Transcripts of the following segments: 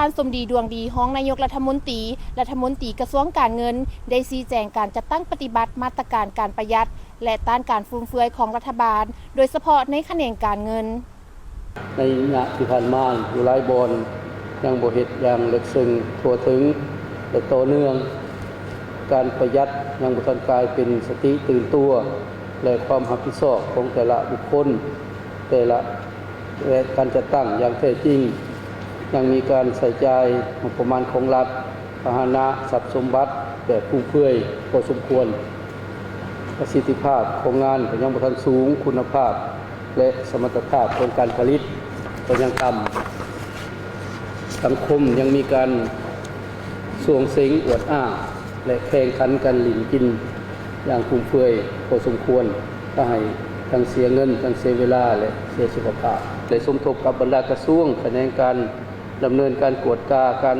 ທ່ານ ສົມດີ ດວງດີ ຮອງນາຍົກລັດຖະມົນຕີ, ລັດຖະມົນຕີກະຊວງການເງິນ ໄດ້ຊີ້ແຈງການຈັດຕັ້ງປະຕິບັດມາດຕະການການປະຢັດ ແລະ ຕ້ານການຟຸມເຟືອຍຂອງລັດຖະບານ, ໂດຍສະເພາະໃນຂະແໜງການເງິນ. ໃນໄລຍະທີ່ຜ່ານມາ, ຢູ່ຫຼາຍບ່ອນຍັງບໍ່ເຮັດຢ່າງເລິກເຊິ່ງ, ທົ່ວເຖິງ ແລະ ຕໍ່ເນື່ອງ. ການປະຢັດຍັງບໍ່ທັນກາຍເປັນສະຕິຕື່ນຕົວ ແລະ ຄວາມຮັບຜິດຊອບຂອງແຕ່ລະບຸກຄົນ, ແຕ່ລະ ແລະ ການຈັດຕັ້ງຢ່າງແທ້ຈິງ. ຍັງມີການໃຊ້ຈ່າຍງົບປະມານຂອງລັດ, ພາຫະນະ, ຊັບສົມບັດແບບຟຸມເຟືອຍພໍສົມຄວນ. ປະສິດທິພາບຂອງງານກໍຍັງບໍ່ທັນສູງ, ຄຸນນະພາບ ແລະ ສະມັດຕະພາບຂອງການຜະລິດກໍຍັງຕ່ຳ. ສັງຄົມຍັງມີການສ່ວງເສັງອວດອ້າງ ແລະ ແຂ່ງຂັນກັນຫຼິ້ນກິນຢ່າງຟຸມເຟືອຍພໍສົມຄວນ, ພາໃຫ້ທັງເສຍເງິນ, ທັງເສຍເວລາ ແລະ ເສຍສຸຂະພາບ. ໄດ້ສົມທົບກັບບັນດາກະຊວງ, ຂະແໜງການດຳເນີນການກວດກາການ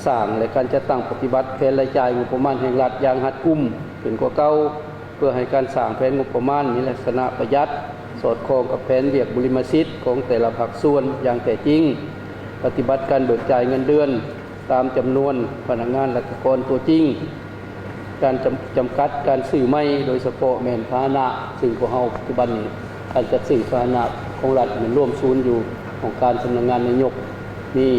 ສ້າງ ແລະ ການຈັດຕັ້ງປະຕິບັດແຜນລາຍຈ່າຍງົບປະມານແຫ່ງລັດຢ່າງຮັດກຸມຂຶ້ນກວ່າເກົ່າ, ເພື່ອໃຫ້ການສ້າງແຜນງົບປະມານມີລັກສະນະປະຢັດ, ສອດຄ່ອງກັບແຜນວຽກບຸລິມະສິດຂອງແຕ່ລະພາກສ່ວນຢ່າງແທ້ຈິງ, ປະຕິບັດການເບີກຈ່າຍເງິນເດືອນຕາມຈຳນວນພະນັກງານລັດຖະກອນຕົວຈິງ, ການຈຳ ຈຳກັດການຊື້ໃໝ່, ໂດຍສະເພາະແມ່ນພາຫະນະ, ຊຶ່ງພວກເຮົາປັດຈຸບັນນີ້ ການຈັດຊື້ພາຫະນະຂອງລັດແມ່ນລວມສູນຢູ່ຫ້ອງການສຳນັກງານນາຍົກ, ມີ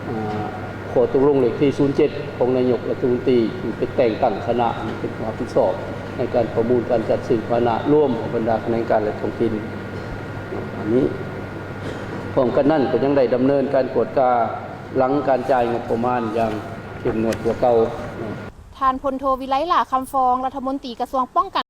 ອາ ຂໍ້ຕົກລົງເລກທີສູນເຈັດຂອງນາຍົກລັດຖະມົນຕີ ທີ່ໄປແຕ່ງຕັ້ງຄະນະເປັນຜູ້ຮັບຜິດຊອບໃນການປະມູນການຈັດຊື້ພາຫະນະລວມຂອງບັນດາຂະແໜງການ ແລະ ທ້ອງຖິ່ນ. ອັນນີ້ ພ້ອມກັນນັ້ນກໍຍັງໄດ້ດຳເນີນການກວດກາຫຼັງການຈ່າຍງົບປະມານຢ່າງເຂັ້ມງວດກວ່າເກົ່າ. ທ່ານ ພົນໂທ ວິໄລ ຫຼ້າຄຳຟອງ ລັດຖະມົນຕີກະຊວງປ້ອງກັນ